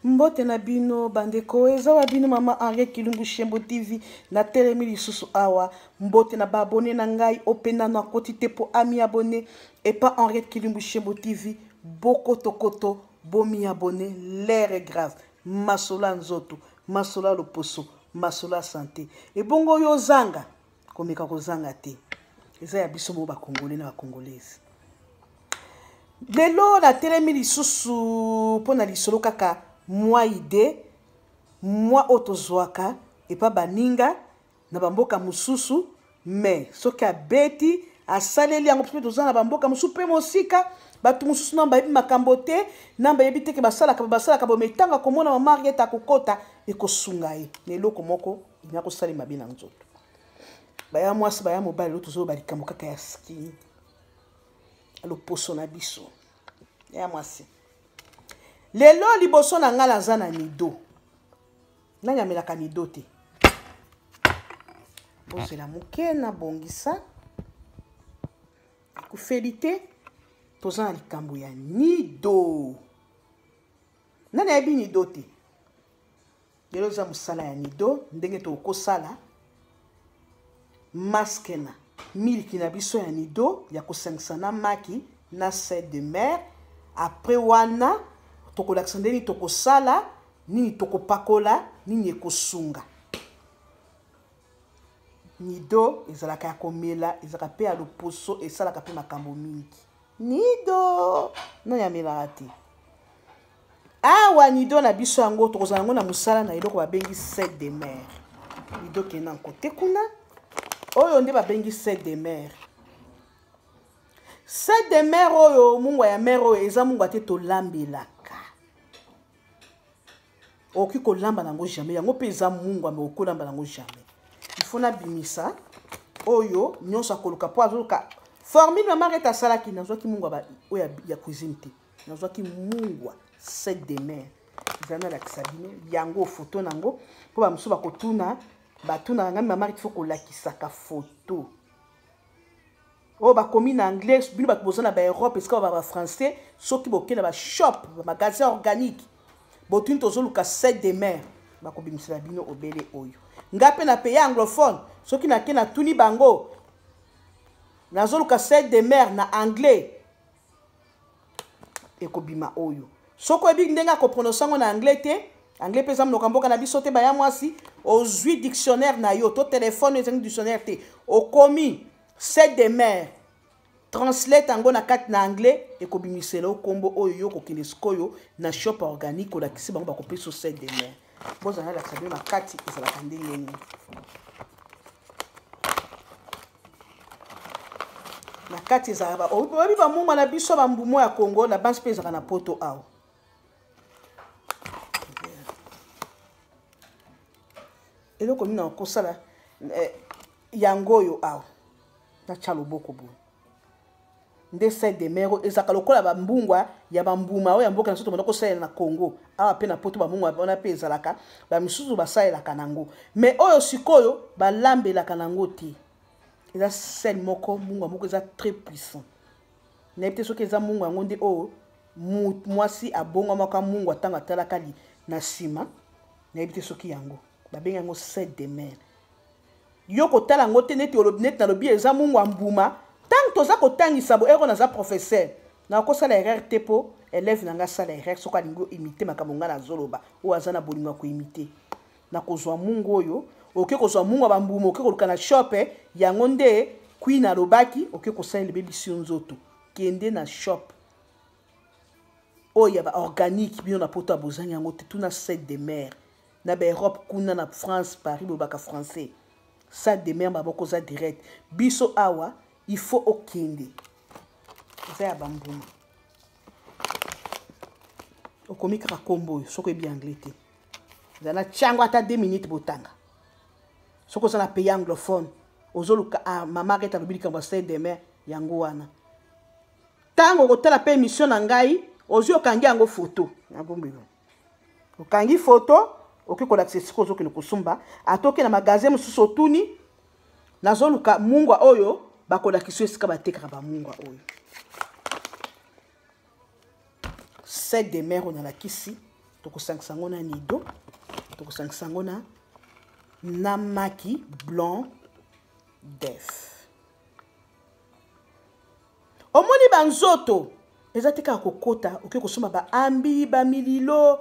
Mbote na bino bandeko, eza wa bino mama Henriette Kilumbu Shembo TV. Natelemi lisusu awa. Mbote na ba abonné na ngai ope nano akoti te po ami abonné epa Henriette Kilumbu Shembo TV. Bokotokoto bomi abonné, l'air est grave. Masolo ya nzoto, masolo ya loposo, masolo ya santé. Ebongo yo ozanga komeka kozanga te. Eza ya biso mo ba Congolais na ba Congolaises. Lelo natelemi lisusu mpo na lisolo kaka mwa ide mwa oyo tozwaka epa baninga na bamboka mosusu, me soki abeti asaleli yango, mpe toza na bamboka mosusu mpe mosika, bato mosusu nanu bayebi makambo te, nanu bayebi te ke basalaka basalaka bo, me ntango akomona mama Henriette akokota, ekosunga ye na eloko moko elinga kosalema mabe na nzoto. Baya mwasi, baya mobali, lelo tozoloba likambo kaka ya skin, loposo na biso ya mwasi. Lelo liboso na ngai naza na nido. Nani amelaka nido te? Bozela moke nabongisa. Ekufeli te, toza na likambo ya nido. Nani ayebi nido te? Lelo eza mosala ya nido, ndenge tokosala masque na miliki na biso ya nido ya kosangisa na maki na sel de mer. Après wana tokolakisa ndenge nini tokosala, nini tokopakola, nini ekosunga. Nido ezalaka ya komela, ezalaka pe ya loposo, esalaka pe makambo mingi. Nido nani amelaka te? Awa nido na biso yango tokozala yango na mosala na eloko babengi sel de mer. Nido kende na nkote kuna, oyo nde babengi sel de mer. Sel de mer oyo, mungwa ya mer oyo eza mungwa te tolambelaka. Okoki kolamba nango jamais, yango mpe eza mungwa, me okoki kolamba nango jamais. Il faut nabimisa oyo nyonso akoluka mpo azoluka formule. Mama Henriette asalaki, nazwaki mungwa oyo ya cuisine te, nazwaki mungwa sel de mer. Eza nalakisa bino yango foto nango mpo bamosusu bakotuna, batunaka ngai mama Henriette, faut kolakisaka foto oyo bakomi na anglais. Bino bato boza na ba Europe, esika ba ba français, soki boke na ba shop, ba magasin organique, botuni tozoluka sel de mer, bakobimisela bino obele oyo. Nga mpe na pays anglophone, soki nake natuni bango nazoluka sel de mer na anglais, ekobima oyo. Soki oyebi ndenge akoprononce yango na anglais te, anglais mpe eza monoko ya mboka na biso te, baya mwasi, ozwi dictionnaire na yo to telefone ezangi dictionnaire te, okomi sel de mer, translate yango na kati na anglais, ekobimisela yo kombo oyo. Yo kokende sikoyo na shop organique, olakisi bango, bakopesa yo sel de mer. Bozala nalakisa bino na kati ezalaka ndenge nini. Na kati ezalaka, oyebi bamungwa na biso bambumo ya Congo na bansi mpe ezalaka na poto awa. Eloko nini nakosala yango oyo awa, natya loboko boye nde sel de mer oyo ezalaka lokola bambungwa ya bambuma oyo ya mboka na biso tobanda kosalela na Congo. Awa mpe na poto bambungwa wana mpe ezalaka, bamisusu basalelaka nango, mais oyo sikoyo balambelaka nango te. Eza sel moko, mungwa moko eza très puissant. Nayebi te soki eza mungwa yango nde oyo mwasi abongwamaka mungwa ntango atalaka na nsima. Nayebi te soki yango babengi yango sel de mer. Yo kotala yango te neti olobi, neti nalobi eza mungwa mbuma. Ntango toza kotangisa bo ero, naza professeur, nakosala erreur te mpo élève na nga asala erreur. Soki alingi oimite makambo nga nazoloba, oyo aza na bolingo ya koimite, nakozwa mungu oyo oke kozwa mungu ya bambuma, oke koluka na shop yango nde Queen alobaki, oke kosalela ebebisi yo nzoto. Kende na shop oyo ya baorganique, bino na poto ya bozangi yango te, tuna sel de mer. Na ba Europe kuna na France, Paris, bolobaka français, sel de mer maboko oza direct. Biso awa il faut okende, eza ya bambuma, okomi kaka kombo oyo. Soki oyebi anglais te, eza na tiango ata 2 minutes botanga. Soki oza na pays anglophone, ozoluka ah, mama Henriette alobi likambo ya sel de mer, yango wana. Ntango okotala mpe émission na ngai, ozwi okangi yango photo, nabombelo okangi photo, okoki kolakisa esika ozokende kosomba. Ata oke na magasin mosusu, otuni nazoluka mungwa oyo, bakolakisa esika batekaka bamungwa oyo. Sel de mer oyo nalakisi. Tokosangisa yango na nido, tokosangisa yango na maki blanc d'œuf. Omoni banzoto eza te kaka kokota okoki kosomba baambi bamililo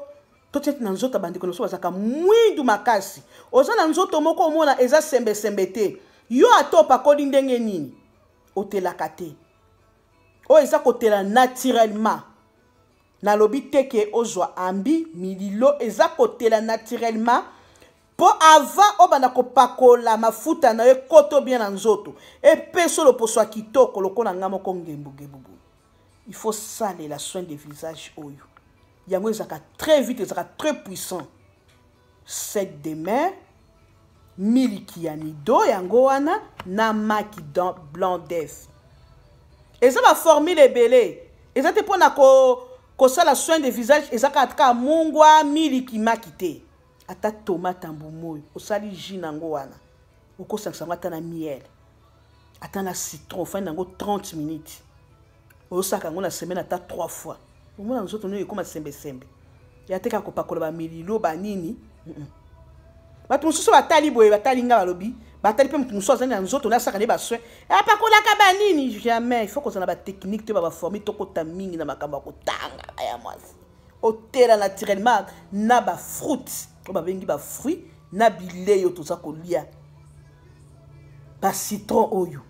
totia na nzoto ya bandeko na biso bazalaka mwindu makasi. Oza na nzoto moko omona eza sembesembe te, yo ata opakoli ndenge nini otelaka te. Oyo eza kotela naturellement. Nalobi te ke ozwa ambi mililo, eza kotela naturellement. Po avant obanda kopakola mafuta na yo ekoto bien na nzoto, epeso loposo ya kitoko lokola nga moko ngembu ngembu boye. Il faut salela soin de visage oyo. Yango ezaka très vite, ezaka très puissant. Sec de mer, miliki ya nido yango wana na maki dans blanc d'œuf. Eza ba formule ebele. Eza te pona kosala soin de visage, eza kaka mungwa miliki maki te. Ata tomate ya mbuma oyo osali jus nango wana, okosangisa yango ata na miel, ata na citron, ofandi nango 30 minutes. Osaka yango na semaine ata 3 fois. Omona nzoto nayo ekoma sembesembe. Ya te kaka kopakola ba mililo ba nini. Bato mosusu batali boye, batali nga balobi, batali pe moto mosusu azali na nzoto na asaka nde ba soin. Apakolaka ba nini? Jamais. Il faut kozala na ba technique to ba ba formule tokota mingi na makambo ya kotanga ya mwasi. Otela naturellement na ba fruits, oyo babengi ba fruits, na bilei oyo toza kolia. Ba citron oyo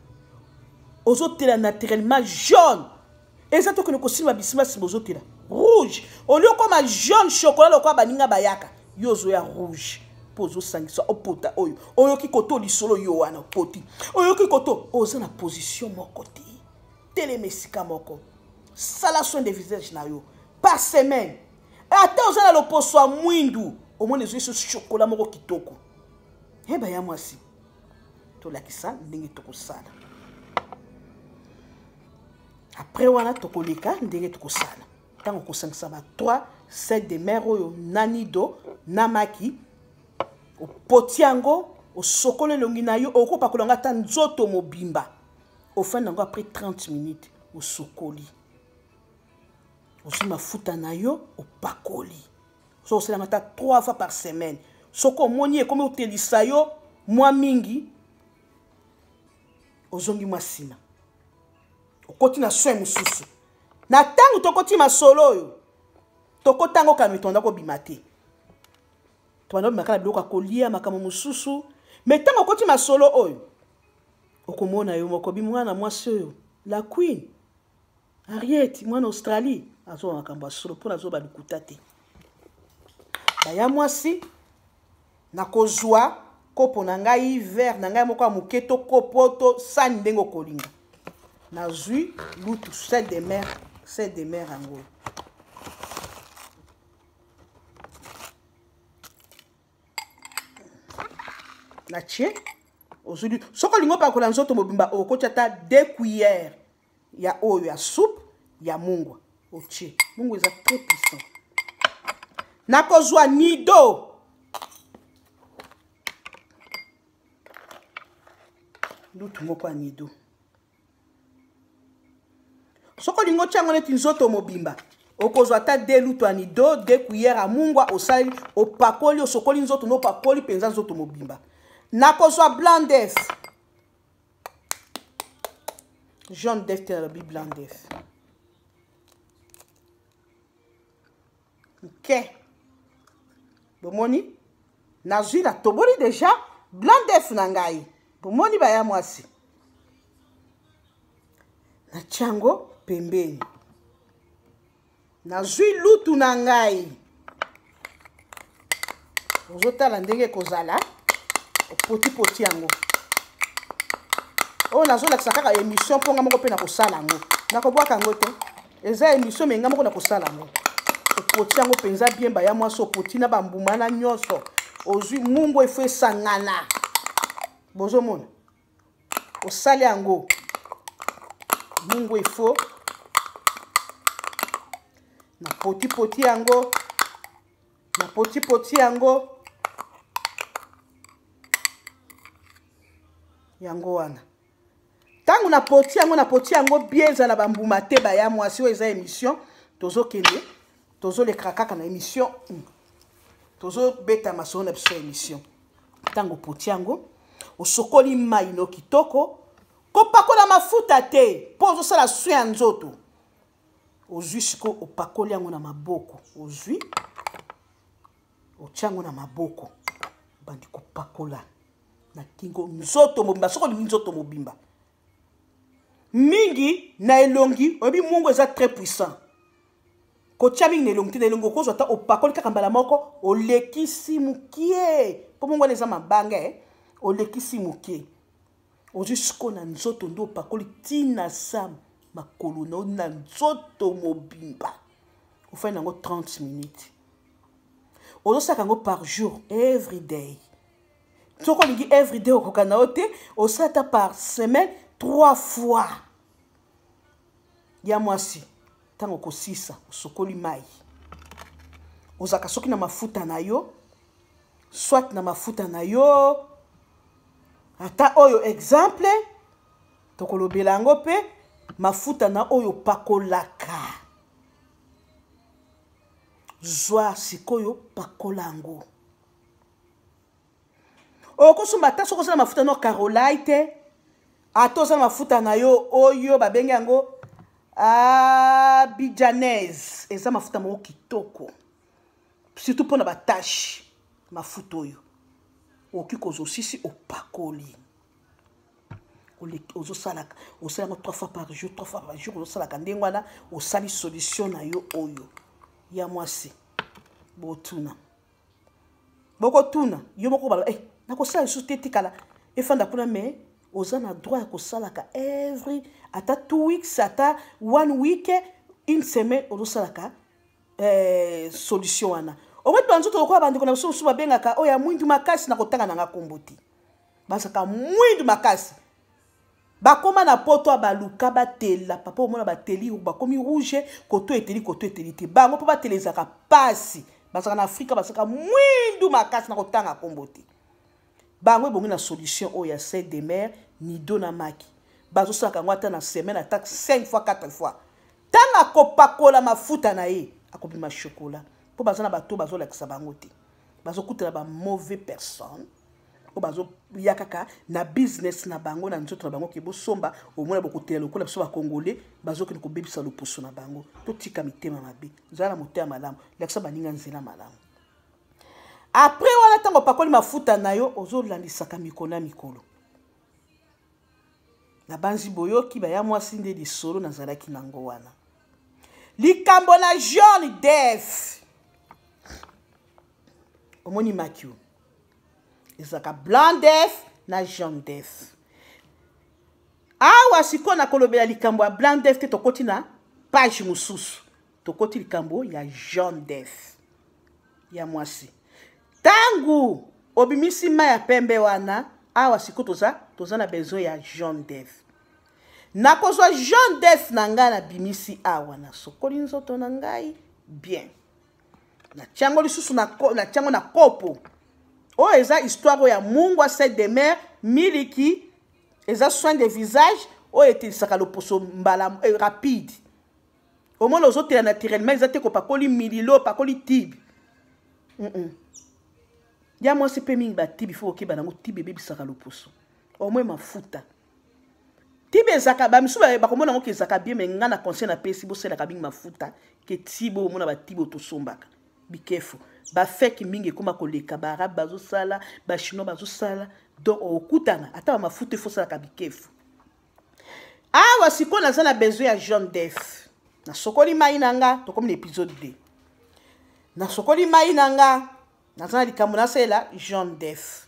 ozotela naturellement jaune. Eza tokende kosimba bisimba simba ozotela rouge. Au lieu okoma jaune chocolat lokola baninga bayaka, yo ozoya rouge. Po ozosangisa opota oyo. Oyoki koto lisolo yo wana opoti. Oyoki koto oza na position moko te. Telema esika moko. Sala soin de visage na yo par semaine. Ata oza na loposo ya mwindu, omoni ezwi so chocolat moko kitoko. Heba ya mwasi. Tolakisa ndenge tokosala. Après wana tokoleka ndenge tokosala. Tango kosangisa ba 3 7 de mer oyo na nido na maki, opoti yango, osokoli elongi na yo, okopakola yango ata nzoto mobimba. Ofandi yango après 30 minutes, osokoli. Ozwi mafuta na yo, opakoli. Soki osalaka ata 3 fois par semaine. Soki omoni ekomi otelisa yo mwa mingi, ozongi mwa nsima. Okoti na soin mosusu. Na ntango tokoti masolo oyo, tokota yango kaka mitonda kobima te. Tobanda kobima kaka na biloko ya kolia, makambo mosusu. Mais ntango okoti masolo oyo, okomona yo moko bi mwana mwasi oyo, la queen, Harriet, mwana Australie, azoba makambo ya solo mpo nazoba lokuta te. Baya mwasi, nakozwa kopo na ngai, verre na ngai moko ya moke to kopo to sani ndenge okolinga. Nazwi lutu sel de mer, sel de mer yango. Natie, ozwi soki olingi opakola nzoto mobimba, okotia ata 2 cuillères ya oyo ya soupe ya mungwa. Otie mungwa eza très puissant. Nakozwa nido. Lutu moko ya nido. Soki olingi otia yango neti nzoto mobimba, okozwa ata 2 lutu ya nido, 2 cuillères ya mungwa, osali, opakoli, osokoli nzoto, no opakoli mpenza nzoto mobimba. Nakozwa blanc d'œuf. Jaune d'œuf te nalobi blanc d'œuf. Ok. Bomoni? Nazwi na toboli déjà blanc d'œuf na ngai. Bomoni baya mwasi. Na tiango pembeni. Nazwi lutu na ngai. Ozotala ndenge kozala, opoti-poti yango. Oyo nazolakisa kaka émission mpo nga moko mpe nakosala yango. Nakobwaka yango te. Eza émission mais nga moko nakosala yango. Opoti yango mpenza bien baya mwasi, opoti na bambuma na nyonso. Ozwi mungu efo esangana. Bozomona? Osali yango. Mungu efo. Na poti-poti yango. Na poti-poti yango. Yango wana. Tango na poti yango, na poti yango bien ezala ba mbuma te baya mwasi oyo eza émission tozokende. Tozoleka kaka na émission, tozobeta masolo na biso ya émission. Ntango opoti yango, osokoli mai no kitoko, kopakola mafuta te mpo ozosala soin ya nzoto. Ozwi sikoyo, opakoli yango na maboko, ozwi otia yango na maboko, obandi kopakola na kingo, nzoto mobimba. Soki olingi nzoto mobimba, mingi na elongi, oyebi mungu eza très puissant, kotia mingi na elongi te. Na elongi okozwa ata opakoli kaka mbala moko, olekisi mokie, mpo mungu wana eza mabanga, eh? Olekisi mokie, ozwi sikoyo na nzoto nde opakoli ntina sa makolo na yo na nzoto mobimba. Ofandi yango 30 minutes, ozosalaka yango par jour, every day. Soki olingi every day okoka na yo te, osala ata par semaine 3 fois. Ya mwasi, ntango okosisa, osokoli mai, ozalaka soki na mafuta na yo, soit na mafuta na yo ata oyo, exemple tokolobela yango mpe, mafuta na oyo opakolaka, zwa sikoyo, pakola yango. Okosomba ata soki oza na mafuta no Carolite, ata oza na mafuta na yo oyo babengi yango Abidjanaise, eza mafuta moko kitoko, surtout mpona batache. Mafuta oyo okoki kozwa, osisi, opakoli, ozosalaka, osala yango 3 fois par jour, 3 fois par jour, ozosalaka ndenge wana, osali solution na yo oyo. Ya mwasi, botuna, bokotuna yo moko, baloba, eh, nakosala lisusu te, etikala efanda kuna. Mais oza na droit ya kosalaka every, ata 2 weeks, ata one week, une semaine, ozosalaka solution wana. Omoni banzoto lokola bandeko na biso mosusu babengaka oyo ya mwindu makasi, na kotanga nanga nkombo te, bazalaka mwindu makasi, bakóma na poto, baluka batela papa, omona bateli, bakomi rouge, koto eteli, koto eteli te. Bango mpo batela ezalaka pasi. Bazalaka na Afrika, bazalaka mwindu makasi, na kotanga nkombo te. Bango ebongi na solution oyo ya sel de mer, nido na maki. Bazosalaka yango ata na semaine ata 5 fois, 4 fois. Ntango akopakola mafuta na ye, akobima chocolat, mpo baza na bato bazolakisa bango te, bazokutana ba mauvais personne oyo bazoya kaka na business na bango na nzoto na bango, ke bosomba, omona bokotela lokola biso Bakongole, bazokende kobebisa loposo na bango. Totika mitema mabe, zala na motema malamu, lakisa baninga nzela malamu. Après wana, ntango opakoli mafuta na yo, ozolandisaka mikolo na mikolo. Nabanzi boyoki, baya mwasi, nde lisolo nazalaki nango wana, likambo na jaune d'œuf. Omoni makio ezalaka blanc d'œuf na jaune d'œuf. Awa sikoyo nakolobela likambo ya blanc d'œuf te, tokoti na page mosusu, tokoti likambo ya jaune d'œuf. Ya mwasi, ntango obimisi mai ya pembe wana, awa sikoyo toza na besoin ya jaune d'œuf. Nakozwa jaune d'œuf na ngai, nabimisi awa, nasokoli nzoto na ngai bien, natiango lisusu, natiango na kopo oyo. Eza histoire oyo ya mungwa, sel de mer, miliki, eza soin de visage oyo etelisaka loposo mbala rapide. Omona ozotela naturellement, eza te kopakoli mililo, opakoli tibe. Ya mwasi mpe mingi batibe, faut okeba nango, tibe ebebisaka loposo. Omoi mafuta tibe ezalaka, bamisusu bakomona yango ke ezalaka bien, mais nga na conseil napesi, bosalaka mingi mafuta ke tibe. Omona batibe oyo tosombaka bikefu, bafeke mingi ekóma koleka, Baarabe bazosala, Bachinois bazosala, donc okutana ata bamafuta efo osalaka bikefu. Awa sikoyo naza na besoin ya jaune d'œuf. Nasokoli mai na nga, tokomi na épisode 2. Nasokoli mai na nga, naza na likambo nasalela jaune d'œuf.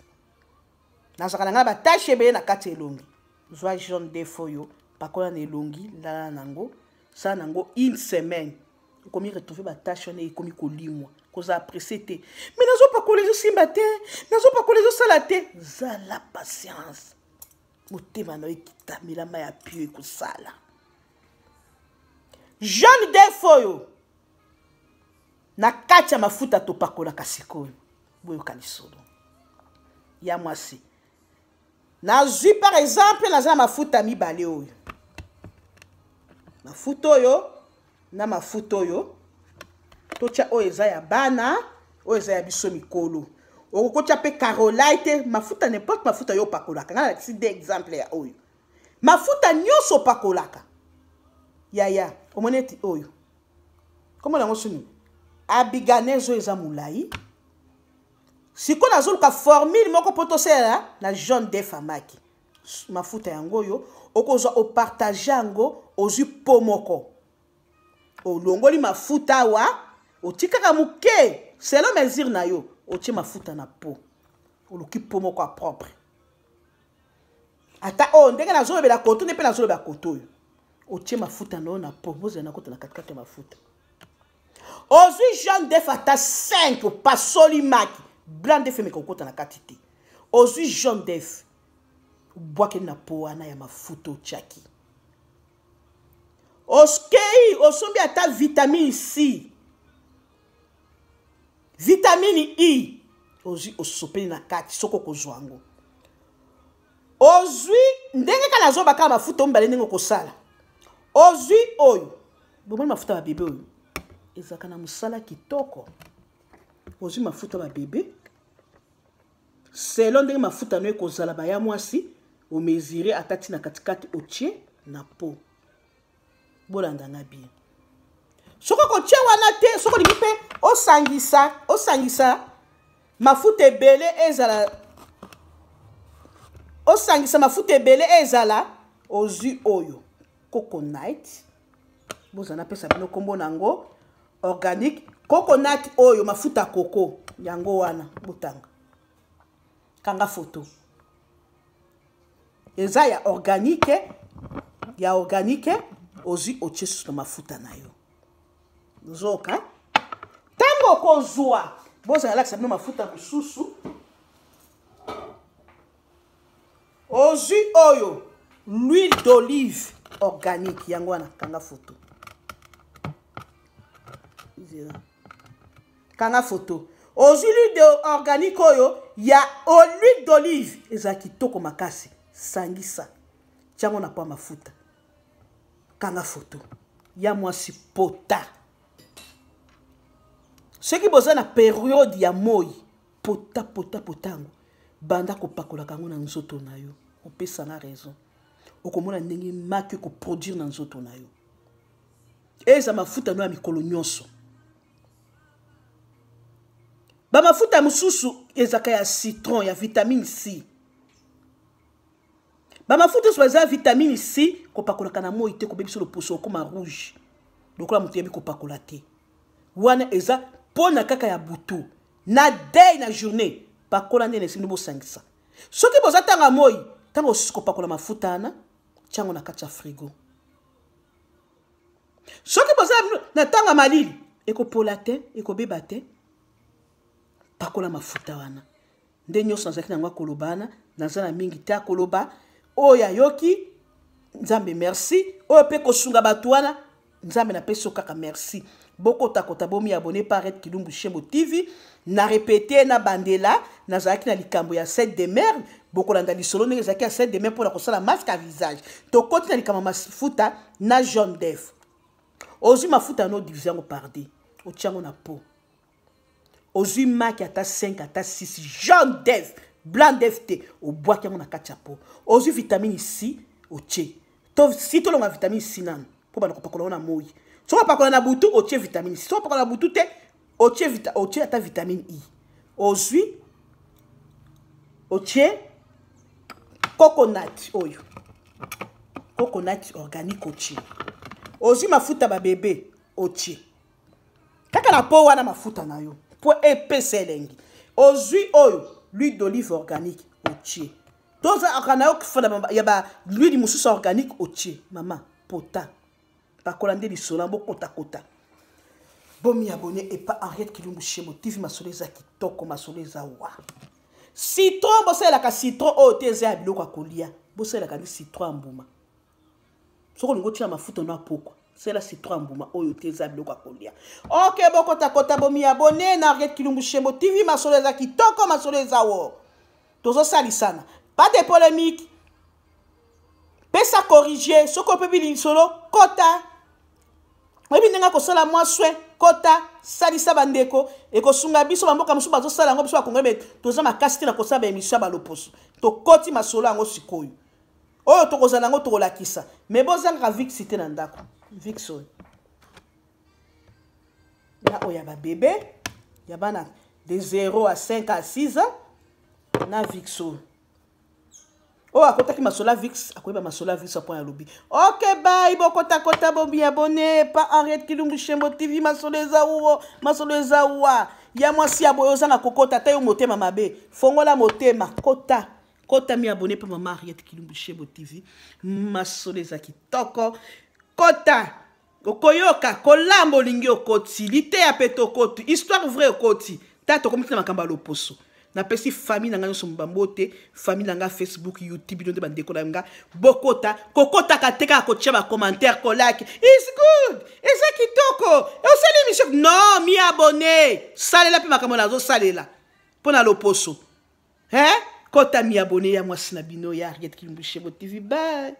Nazalaka na ngai batache ebele na kati ya elongi. Zwa jaune d'œuf oyo, pakola na elongi, lala nango, sala nango une semaine, okomi retrouve batache wana ekomi kolimwa. Kozala presse te, mais nazopakola ezosimba te, nazopakola ezosala te. Zala patience, motema na yo ekitamela mai ya pio, ekosala. Jaune d'œuf oyo na kati ya mafuta topakolaka sikoyo, boyoka lisolo. Ya mwasi, nazwi par exemple, naza na mafuta mibale oyo, mafuta oyo na mafuta oyo. Totya oyo eza ya bana, oyo eza ya biso mikolo. Okokotya mpe carolite, mafuta n'importe mafuta yo opakolaka. Ngai nalakisi de exemple ya oyo. Mafuta nyonso opakolaka. Yaya, omoni eti oyo. Komona yango soni. Abiganese oyo eza molai. Sikoyo nazoluka formule moko mpo tosalela na jaune d'œuf amaki. Mafuta yango oyo okozwa opartage yango, ozwi po moko. Olongoli mafuta awa, otikaka moke selon mesure na yo, otie mafuta na po. Oluki po moko ya propre. Ata oyo ndenge nazolobela koto nde mpe nazolobela koto oyo. Otie mafuta na yo na po, bozela na kota na katikati ya mafuta. Ozwi jaune d'œuf ata 5, opasoli maki, blanc d'œuf emeka kokota na kati te. Ozwi jaune d'œuf, obwakeli na po wana ya mafuta otiaki. Oskei, osombi ata vitamine C, vitamine I, ozwi osopeli na kati soko okozwa yango. Ozwi ndenge kaka nazoba kaka mafuta mibale ndenge okosala. Ozwi oyo, bomoni mafuta ya bebe oyo ezalaka na mosala kitoko. Ozwi mafuta ya bebe selon ndenge mafuta no ekozala baya mwasi, omesure ata ntina katikati otie na po. Bolanda nga bien. Soki okotia wana te, soki olingi mpe osangisa mafuta ebele ezala, osangisa mafuta ebele ezala, ozwi oyo coconut, bozala napesa bino kombo nango organique coconut oyo mafuta koko yango wana botanga kanga photo eza ya organique, ya organique ozwi otie susu na mafuta na yo. Ozoka ntango okozwa, bozala lakisa bino mafuta mosusu. Ozwi oyo l'huile d'olive organique yango wana kanga photo. Zela. Kanga photo. Ozwi l'huile de organique oyo ya l'huile d'olive eza kitoko makasi, sangisa tiango na kwa mafuta, kanga photo ya mwasi pota. Soki boza na période ya moi, pota pota pota yango, banda kopakolaka yango na nzoto na yo, opesa na raison, okomona ndenge maki ekoproduire na nzoto na yo. Eza mafuta no ya mikolo nyonso. Ba mafuta mosusu ezaka ya citron, ya vitamine C. Ba mafuta nyonso baza vitamine C, kopakolaka na moi te, kobebisa loposo okoma rouge lokola moto yebi kopakola te. Wana eza pona kaka ya butu na day na journée, pakola nde na esili bosangisa. Soki boza tanga moi, tango osusu kopakola mafuta wana, tiango na kati ya frigo. Soki boza na tanga malili, ekopola te, ekobeba te. Pakola mafuta wana. Nde nyonso nazalaki nango akoloba wana, naza na mingi te akoloba. Oyo ayoki, Nzambe merci. Oyo pe kosunga bato wana, Nzambe napesi yo kaka merci. Bokotakota bomi abonné par Red Kilumbu Shembo TV. Na répété na bandela, nazalaki na likambo ya 7 de mer, bokolanda lisolo ndenge ezalaki ya 7 de mer mpona kosala masque à visage. Tokoti na likambo ya mafuta na jaune d'œuf. Ozwi mafuta no diviser yango par deux, otia yango na peau. Ozwi maki ata 5 ata 6 jaune d'œuf, blanc d'œuf te, obwaki yango na kati ya peau. Ozwi vitamine C otie. To si tolonga vitamine C nanu po bana kopakola yango na moi. Soki opakola na butu otie vitamine C, soki opakola na butu te otie otie ata vitamine I. Ozwi otie coconut oyo, coconut organique otie. Ozwi mafuta ba bébé otie. Kaka na po wana mafuta na yo po epesa elengi. Ozwi oyo l'huile d'olive organique otie. Toza aka na yo kifana ya ba l'huile mosusu organique otie. Mama pota pakola nde lisolo bokota kota. Bomi abonné et pas Henriette Kilumbu Shembo TV. Masolo eza kitoko, masolo eza wa. Citron, bosalelaka citron oyo te eza ya biloko ya kolia. Bosalelaka ni citron ya mbuma. Soki olingi otia mafuta na pokwa, sala citron ya mbuma oyo te eza biloko ya kolia. Ok, bokota kota, bomi abonné na Henriette Kilumbu Shembo TV. Masolo eza kitoko, masolo eza wo. Tozosalisana. Pas de polémique. Pesa corriger, soki opebi lisolo kota. Oyebi ndenge kosala mwa soin, Kota, salisa bandeko, ekosunga biso. Bamboka mosusu bazosala yango, biso bakongole me toza makasi te na kosala baémission ya baloposo. Tokoti masolo yango sikoyo, oyo tokozala yango tokolakisa. Me bozangaka Vicks te na ndako. Vicks oyo na oyo ya babebe, ya bana de 0 à 5 à 6 ans, na Vicks oyo. Oyo akotaki masolo ya Vicks akoyeba masolo ya Vicks apo alobi. Ok, bye. Bokotakota, bomiabonner pa Henriette Kilumbu Shembo TV. Masolo eza uo, masolo eza wa ya mwasi ya boye. Oza na kokota ata yo motema mabe, fongola motema, kota, kota, miabonner mpe mama Henriette Kilumbu Shembo TV. Masolo eza kitoko, kota, okoyoka kolamba olingi, okoti liteya mpe tokoti histoire vrai, okoti ta tokomi tina makambo ya loposo. Napesi famille na ngai nyonso bambote, famille na ngai Facebook, YouTube, bino nde bandeko na nga. Bokota, kokotaka te kaka kotia bacommentaire, kolike is good, eza kitoko, osali émission. Non, miabonner, salela mpe makambo nazosalela mpo na loposo, hein? Kota, miabonner ya mwasi na bino ya Henriette Kilumbu Shembo TV. Bye.